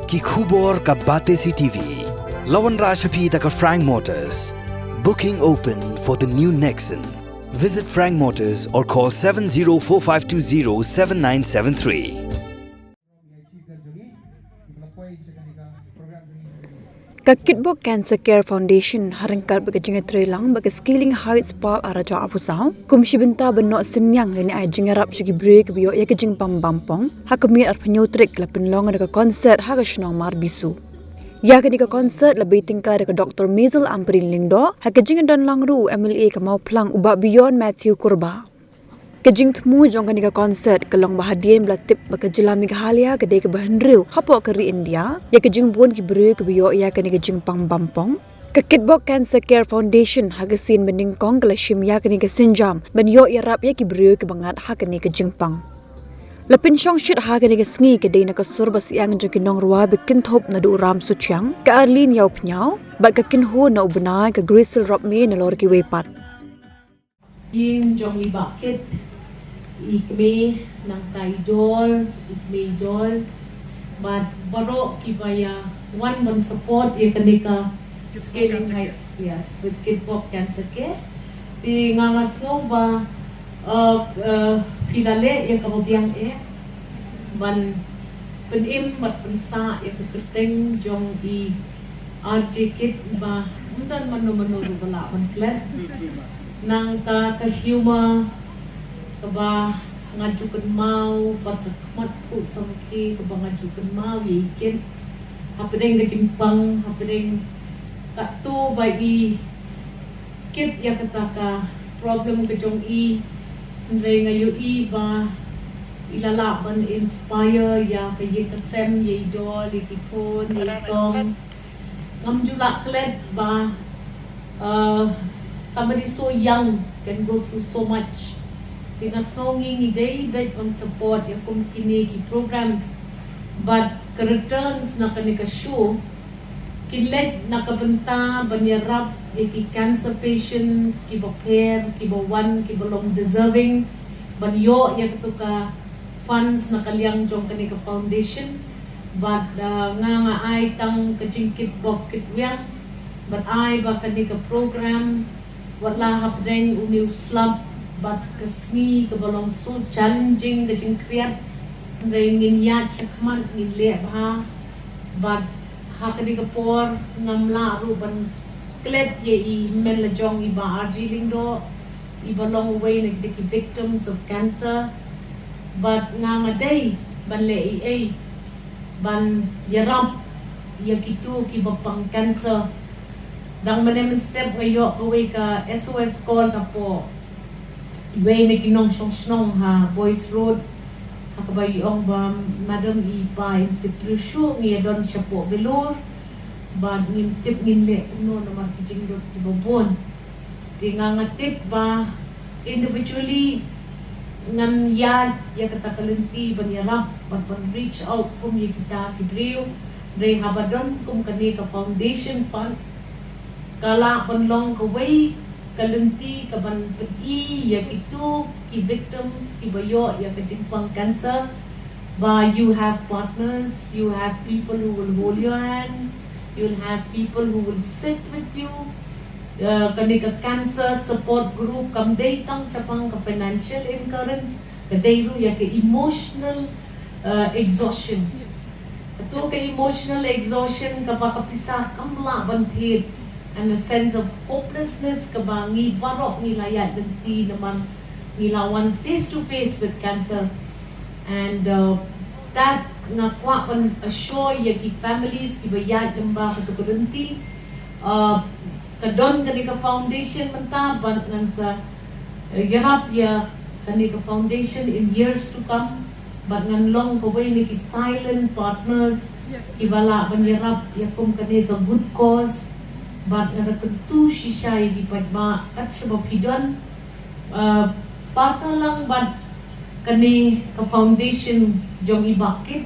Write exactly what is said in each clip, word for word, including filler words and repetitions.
Ki khubor ka Batesi T V. La wanrah sha phi da ka Frank Motors. Booking open for the new Nexon. Visit Frank Motors or call seven zero four five two zero seven nine seven three. Ka Kitbok Cancer Care Foundation ha ryngkat bad ka jingïatreilang bad ka Scaling Heights Park Araja Abusaw kum shi bynta ban noh synñiang lane ai jingïarap sha ki briew kiba ïoh ïa ka jingpang bampong, ha ka miet arphew hynñiew tarik ka la pynlong da ka concert ha ka shnong Marbisu. Ïa kane ka concert la bei tyngkai da ka Doctor Maisel Ampareen Lyngdoh, ha ka jingdon lang ruh u M L A ka Mawphlang u Bah Beyond Matthew Kurbah. Ka jingthmu jong kane ka concert ka long ba hadien ba la tip ba ka jylla Meghalaya ka dei kaba hynriew hapoh ka ri India ïa ka jingbun ki briew kiba ïoh ïa kane ka jingpang bampong, ka Kitbok Cancer Care Foundation ha ka sien banyngkong ka la shim ïa kane ka sienjam ban ïoh ïarap ïa ki briew kiba ngat ha kane ka jingpang. La pynshong shit ha kane ka sngi ka dei na ka sur ba syiang jong ki nongrwai ba kynthup naduh u Ram Suchiang, ka Arlene Ïawphniaw bad ka kynhun na u bnai ka Grace Ropmie nalor kiwei pat. Ïing jong i Bah Kit, i kmie, nangta i Dol, i kmie i Dol, bad baroh kiba ïa wan ban support ïa kane ka Scaling Heights, yes, with Kitbok Cancer Care. Te nga nga sngew ba, uh, uh, phi la leh ïa kaba biang eh ban pynim bad pynsah ïa ka kyrteng jong i R J Kit ba ym don mano mano ruh ba lah ban klet. Nangta ka humor kaba nga ju kynmaw bad ka khmat phuh samrkhie kaba nga ju kynmaw ïa i Kit hapdeng ka jingpang, hapdeng katto ba i Kit ïa kata ka problem ka jong i, hynrei nga ïohi ba i la lah ban inspire ïa ka ïing ka sem, ïa i Dol, ïa ki khun, ïa i Tong. Ngam ju lah klet ba, uh, somebody so young can go through so much. Te nga sngew ngi ngi dei beit ban support ïa kum kine ki programs, but ka returns na kane ka show kin leit na ka bynta ban ïarap ïa ki cancer patients kiba pher, kiba wan, kiba long deserving ban ïoh ïa katu ka funds na ka liang jong kane ka foundation. Bad, uh, nga nga ai tang ka jingkitbok kitwiang bad ai ba kane ka program, wat la hapdeng une u slap bad ka sngi kaba long so challenging ka jingkhriat, hynrei ngin ïaid shakhmat, ngin leh bha. Bad ha kane ka por ngam lah ruh ban klet ïa i hynmen la jong i Bah R J Lyngdoh, iba long uwei na kita ki victims of cancer. Bad nga nga dei ban leh ei ei ban ïarap ïa kitu kiba pang cancer. Dang mynne mynstep nga ïoh kawei ka S O S call napoh iwei na ki nongshong shnong ha Boyce Road, ha kaba i ong ba, "Madam, i pa im tip briew shuh, ngi ïa don shapoh Vellore bad ngim tip ngin leh kumno namar ki jinglut kiba bun." Te nga nga tip ba individually ngan ïaid ïa kata ka lynti ban ïarap bad ban reach out kum ïa kita ki briew. Hynrei haba don kum kane ka foundation pat, ka lah ban long kawei ka lynti kaban pyni ïa kitu ki victims kiba ïoh ïa ka jingpang cancer ba you have partners, you have people who will hold your hand, you'll have people who will sit with you. Uh, kane ka cancer support group kam dei tang shaphang ka financial incurrence, ka dei ruh ïa ka emotional, uh, exhaustion. Kato ka emotional exhaustion kaba ka pisa kam lah ban thied, and a sense of hopelessness kaba ngi baroh ngi la ïaid lynti namar ngi la wan face to face with cancer. And, uh, that nga kwah ban assure ïa ki families kiba ïaid lyngba kato ka lynti. Uh, ka don kane ka foundation mynta bad ngan sa, uh, ïarap ïa kane ka foundation in years to come. Bad ngan long kawei na ki silent partners kiba lah ban ïarap ïa kum kane ka good cause. Bad ngan da kyntu shisha ïa ki paidbah kat shaba phi don, uh, partner lang bad kane ka foundation jong i Bah Kit,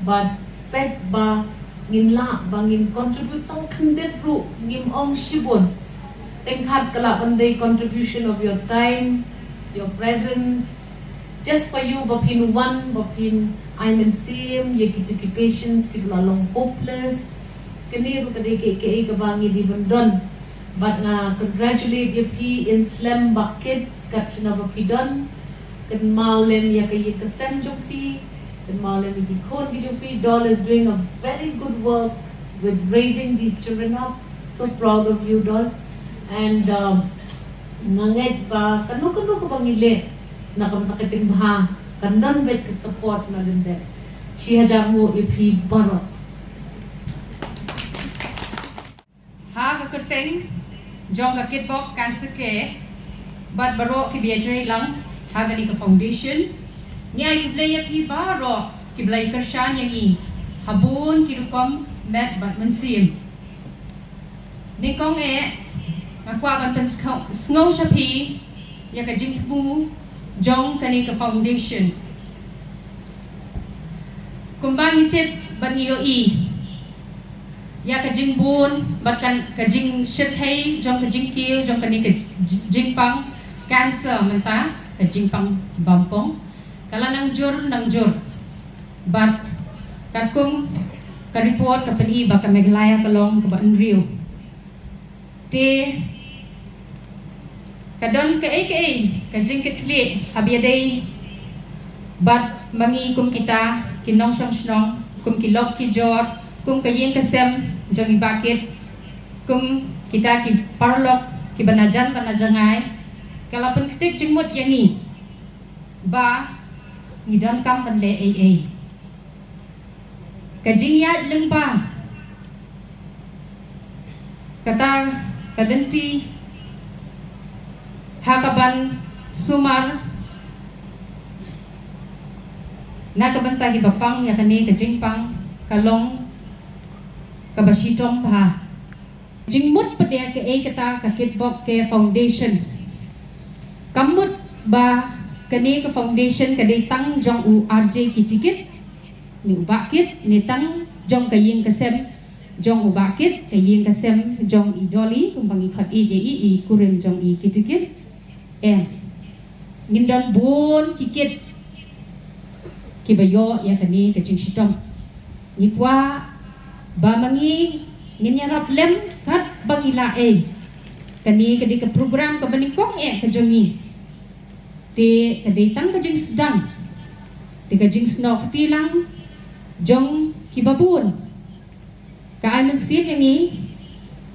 bad peit ba ngin lah ba ngin contribute tang khyndiat ruh, ngim ong shibun. Teng khat ka lah ban dei contribution of your time, your presence, Just for you, ba phin wan, ba phin ai mynsiem ïa kito ki patients kiba la long hopeless. Kane ruh ka dei kaei kaei kaba ngi dei ban don. Bad nga congratulate ïa phi, im slem bah kit, kat shano ba phi don. Kynmaw lem ïa ka ïing ka sem jong phi, kynmaw lem ïa ki khun ki jong phi. Doll is doing a very good work with raising these children up. So proud of you, Doll. And um, nga ngeit ba kano kano kaba ngi leh na ka bynta ka jingbha, kan don beit ka support na lyndet. Shi hajar nguh ïa phi baroh. Ha ka kyrteng jong ka Kitbok Cancer Care bad baroh kiba ïatrei lang ha kane ka foundation, ngi ai khublei ïa phi baroh kiba la ïakyrshan ïa ngi ha bun ki rukom met bad mynsiem. Nyngkong eh, nga kwah ban pynsngew sha phi ïa ka jingthmu jong kane ka foundation. Kumba ngi tip bad ngi ïohi ïa ka jingbun bad ka jingshyrkhei jong ka jingkiew jong kane ka jingpang cancer mynta, ka jingpang bampong, ka la nang jur nang jur. Bad katkum ka report ka pyni ba ka Meghalaya ka long kaba hynriew. Te ka don kaei kaei ka jingkitkhlieh haba ïadei bad ma ngi kum kita ki nongshong shnong, kum ki lok ki jor, kum ka ïing ka sem jong i Bah Kit, kum kita ki paralok kiba na jan bad na jngai. Ka la pynktik jingmut ïa ngi ba ngi donkam ban leh ei ei. Ka jingïaid lyngba kata ka lynti ha kaban sumar na ka bynta kiba pang ïa kane ka jingpang ka long kaba shitom bha. Jingmut pat ïa kaei kata ka Kitbok Care Foundation. Kam mut ba kane ka foundation ka dei tang jong u R J Kitikit ne u Bah Kit, ne tang jong ka ïing ka sem jong u Bah Kit, ka ïing ka sem jong i Dolly, kumba ngi khot ïa i, i kurim jong i Kitikit. Em. Ngin don bun ki kit kiba ïoh ïa kane ka jingshitom. Ngi kwah ba ma ngi ngin ïarap lem katba ngi lah ei. Kane ka dei ka program kaba nyngkong eh ka jong ngi. Te ka dei tang ka jingsdang, te ka jingsnoh kti lang jong kiba bun. Ka ai mynsiem ïa ngi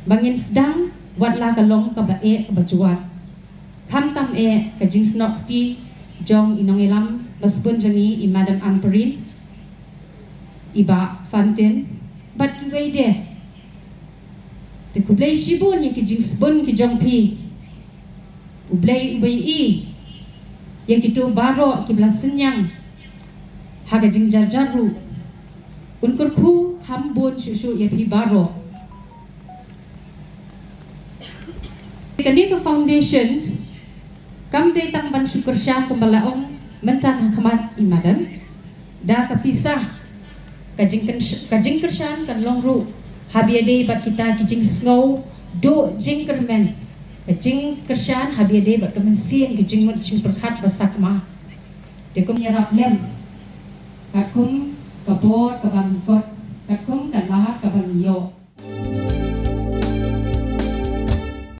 ba ngin sdang wat la ka long kaba eh kaba jwat. Khamtam eh ka jingsnoh kti jong i nongïalam ba sbun jong ngi, i Madam Ampareen, i Bah Fantin bad kiwei de. Te khublei shibun ïa ki jingsbun ki jong phi. U Blei uba ïohi ïa kito baroh kiba la synñiang ha ka jingjarjar ruh un kyrkhu kham bun shuh shuh ïa phi baroh. Kane ka foundation kam dei tang ban shu kyrshan kumba la ong mynta ha khmat i Madam da ka pisa. Ka jingkyrsh-, ka jingkyrshan kan long ruh haba ïadei bad kita ki jingsngew duh jingkyrmen, ka jingkyrshan haba ïadei bad ka mynsiem, ki jingmut jingpyrkhat ba sakma. Te kum ïarap lem katkum ka bor kaba ngi kot, katkum ka lad kaba ngi ïoh.